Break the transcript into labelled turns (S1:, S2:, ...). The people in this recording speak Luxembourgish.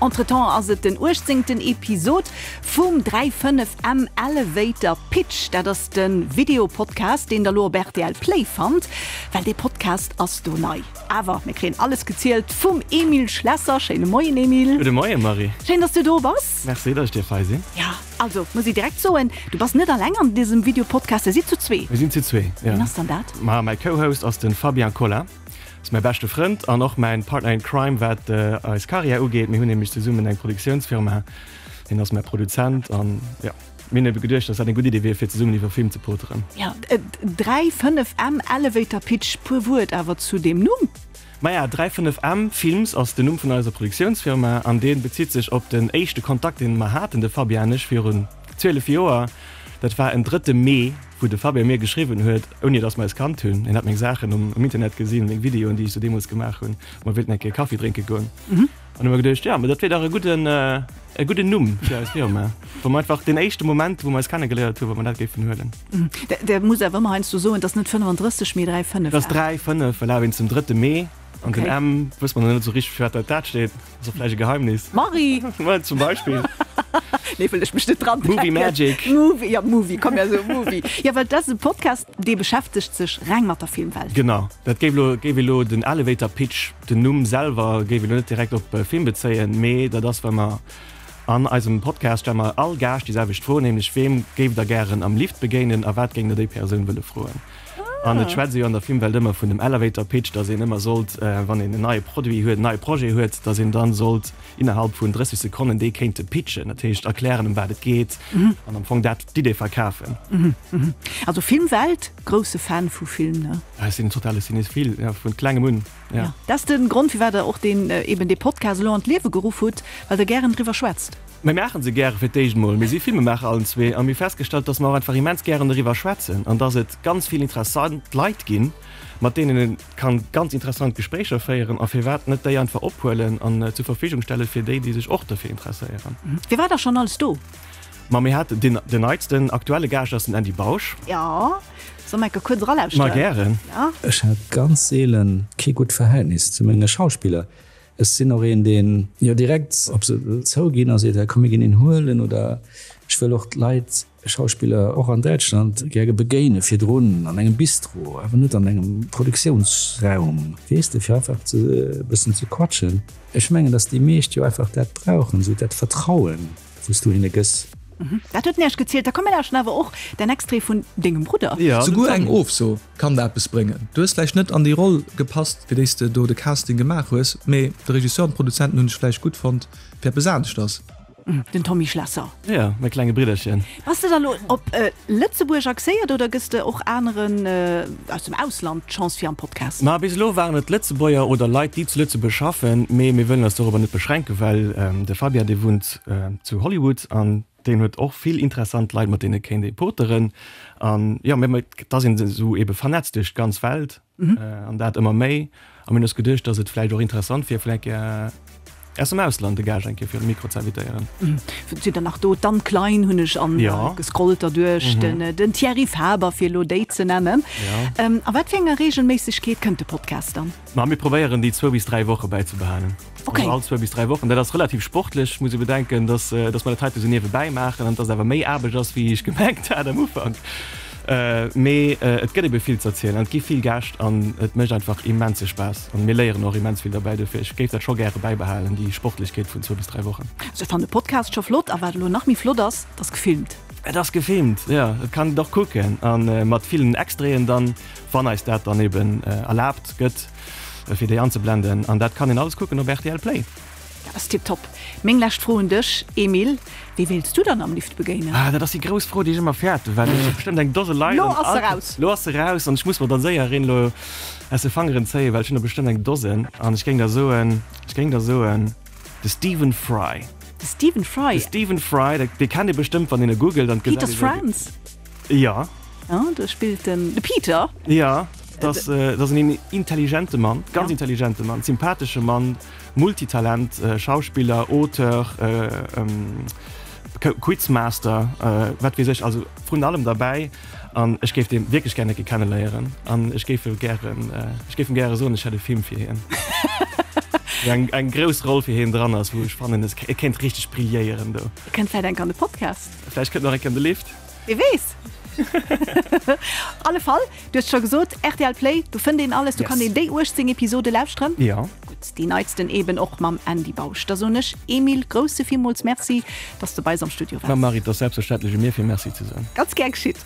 S1: Entretemps ass et den 18. Episod vum 3 5 M Elevator Pitch. Dat ass de Video-Podcast, deen der elo op rtl Play fannt, well dee Podcast ass do nei. Awer mir kréien alles gezielt vum Emile Schlesser. Schéine Moien, Emile.
S2: Gudde Moien, Marie.
S1: Schéin, dass du do bass.
S2: Merci, dass ech dierf hei sinn.
S1: Ja, also muss ech direkt soen, du bass net alleng an dësem Video-Podcast, der sidd zu zwee.
S2: Mir sinn zu zwee,
S1: ja. Wien ass dann dat?
S2: Ma mäi Co-Host ass de Fabien Collin. Ass mäi beschte Frënd an och mäin Partner in Crime, wat eis Karriär ugeet. Mir hunn nämlech zesummen eng Produktiounsfirma. Hien ass mäi Produzent an jo, mir hunn ebe geduecht, dass dat eng gutt Idee wier, fir zesummen iwwer Film ze poteren.
S1: Jo, 3 5 M Elevator Pitch, puer Wuert awer zu deem Numm.
S2: Maja, 3 5 M Films ass den Numm vun eiser Produktiounsfirma an dee bezitt sech op den éischte Kontakt, deen mer haten, de Fabien an ech, virun 12 Joer. Dat war en drëtte Mee, wou de Fabien mir geschriwwen huet, ouni datt mer eis kannt hunn. Hien hat meng Saachen um Internet gesinn, meng Videoen, déi ech sou deemools gemaach hunn. Mer wéilten eng Kéier Kaffi drénke goen. An hu mer geduecht, jo, mä dat wier dach e gudden, e gudden Numm fir eis Firma, wa mer einfach deen éischte Moment, wou mer eis kennegeléiert hunn, wa mer dat géifen huelen.
S1: Der muss awer ëmmer heiansdo soen, et ass net 35, mee 3, 5.
S2: Et ass 3, 5, voilà, wéinst dem drëtte Mee. An den M wësse mer nach net esou richteg, firwat dat dat steet. Ass och vläicht e Geheimnis.
S1: Marie!
S2: Zum Beispill.
S1: Nee, wëll ech mech net dran
S2: Movie Magic.
S1: Movie, ja, Movie, komm mir soe Movie. Jo, well dat ass e Podcast, dee beschäftegt sech reng mat der Filmwelt.
S2: Genau, dat géif elo, géif elo den Elevator Pitch, den Numm selwer géif elo net direkt op Film bezéien, mee dat ass, well mer an eisem Podcast stelle mer all Gaascht déi selwecht Fro, nämlech, Weem géift der gären am Lift begéinen a wat géingt der déi Persoun wëlle froen? An et schwätzt ee jo an der Filmwelt ëmmer vun dem Elevator Pitch, datt een ëmmer sollt, wann een en neie Produit huet, en neie Projet huet, datt een dann sollt innerhalb vun 30 Sekonnen dee kéinte pitchen, dat heescht erklären, ëm wat et geet an am Fong dat d'Idee verkafen.
S1: Also Filmwelt, grousse Fan vu Film, ne?
S2: Ech sinn en totale Cinéphile, jo, vun klengem un, jo.
S1: Dat ass de Grond, firwat Der och deen, eben dee Podcast elo an d'Liewe geruff hutt, well Der gären driwwer schwätzt.
S2: Mir maachen se gäre fir d'éischt mol. Mir si Filmemaacher allen zwee a mir hu festgestallt, dass mer och einfach immens gären doriwwer schwätzen an dass et ganz vill interessant Leit ginn, mat deenen ee kann ganz interessant Gespréicher féieren a firwat net déi einfach ophuelen an zur Verfügung stelle fir déi, déi sech och dofir interesséieren.
S1: Wie war da schonn alles do?
S2: Ma mir haten den, den neitsten aktuelle Gaascht ass den Andy Bausch.
S1: Jo, soll mer enke kuerz eralauschteren?
S2: Ma gären.
S1: Ja.
S3: Ech hat ganz seelen kee gutt Verhältnis zu menge Schauspiller. Ech sinn och een, deen jo direkt op se zouginn a seet, komm mir ginn een huelen oder ech wëll och d'Leit, Schauspiller och an Däitschland, gäre begéine virdrun an engem Bistro, awer net an engem Produktiounsraum, weess de, fir einfach ze e bëssen ze quatschen. Ech mengen, datt déi meescht jo einfach dat brauchen, esou dat Vertrauen, wou s du hinne gëss.
S1: Dat huet näischt gezielt. Da komm mir lauschten awer och däin Extrait vun dengem Brudder.
S4: Souguer eng Ofso kann der eppes bréngen. Du hues vläicht net an déi Roll gepasst, fir déi s de do de Casting gemaach hues, mee de Regisseur an d'Produzenten hunn dech vläicht gutt fonnt fir eppes aneschters.
S1: Den Tommy Schlesser.
S2: Jo, mäi klenge Bridderchen.
S1: Bass de da lo op Lëtzebuerg axéiert oder gëss de och aneren aus dem Ausland d'Chance fir am Podcast?
S2: Ma bis elo waren et Lëtzebuerger oder Leit, déi zu Lëtzebuerg schaffen, mee mir wëllen eis dorobber net beschränken, well de Fabien, dee wunnt zu Hollywood an deen huet och vill interessant Leit, mat deene kéint ee poteren. An jo, mä et ass een esou ebe vernetzt duerch d'ganz Welt an dat ëmmer méi. A mir hunn eis geduecht, datt et vläicht och interessant wier, vläicht eng Kéier aus dem Ausland e Gaascht eng Kéier virun de Mikro ze invitéieren.
S1: Et sinn der nach do, d'Anne Klein hunn ech an gescrollt derduerch, den Thierry Faber, fir elo déi ze nennen. A wat fir enger Reegelméissegkeet kënnt de Podcast dann?
S2: Ma mir probéieren déi zwou bis 3 Woche bäizebehalen.
S1: Okay.
S2: Also all zwou bis 3 Wochen. Dat ass relativ sportlech, muss ee bedenken, dass, dass mer dat heite sou niewebäi maachen an dass et awer méi Aarbecht ass, wéi ech gemengt hat am Ufank. Mee et gëtt ebe vill z'erzielen an et gi vill Gäscht an et mécht einfach immense Spaass an mir léieren och immens vill derbäi. Dofir, ech géif dat scho gäre bäibehalen, déi Sportlechkeet vun zwou bis 3 Wochen.
S1: Also ech fannen de Podcast scho flott a wat elo nach méi flott ass, et ass gefilmt.
S2: Et ass gefilmt, jo, et kann een et och kucken a mat villen Extraiten dann. Wann eis dat dann eben erlaabt gëtt, fir déi anzeblenden. An dat kann een alles kucken op rtl Play.
S1: Dat ass tiptop. Meng lescht Fro un dech, Emile, Wee wéilts du dann am Lift begéinen?
S2: Ah, dat ass déi grouss Fro, déi ech ëmmer fäerten, well ech hu bestëmmt eng Dose Leit.
S1: Lo ass se raus!
S2: Lo ass se raus an ech muss mer dann séier een elo aus de Fangeren zéien, well ech hunn der bestëmmt eng Dosen. An ech géing der soen, ech géing der soen, de Stephen Fry.
S1: De Stephen Fry?
S2: De Stephen Fry, dee kennt ee bestëmmt, wann een e googelt an
S1: gesäit ee. Peter's Friends?
S2: Jo.
S1: Ja, do spillt den de Peter.
S2: Jo, dat ass en intelligente Mann, ganz intelligente Mann, sympathesche Mann, Multitalent, Schauspiller, Auteur, Quizmaster, wat weess ech, also vrun allem derbäi. An ech géif dee wierklech gär eng Kéier kenneléieren an ech géif e gären, ech géif em gäre soen, ech hätt e Film fir hien. Wou eng, eng grouss Roll fir hien dran ass, wou ech fannen, es, e kéint richteg brilléieren do.
S1: E kënnt vläit enk an de Podcast.
S2: Vläicht kënnt en och enk an de Lift.
S1: Wie weess? Alle Fall, du hues scho gesot, rtl Play, do fënnt een alles, do kann een déi 18 Episode lauschteren.
S2: Jo.
S1: Gutt, déi neitsten eben och mam Andy Bausch. Da soen ech, Emile, grousse villmools Merci, dass de bei eis am Studio
S2: waars. Ma Marie, et ass selbstverständlech u mir fir Merci ze soen.
S1: Ganz gär geschitt.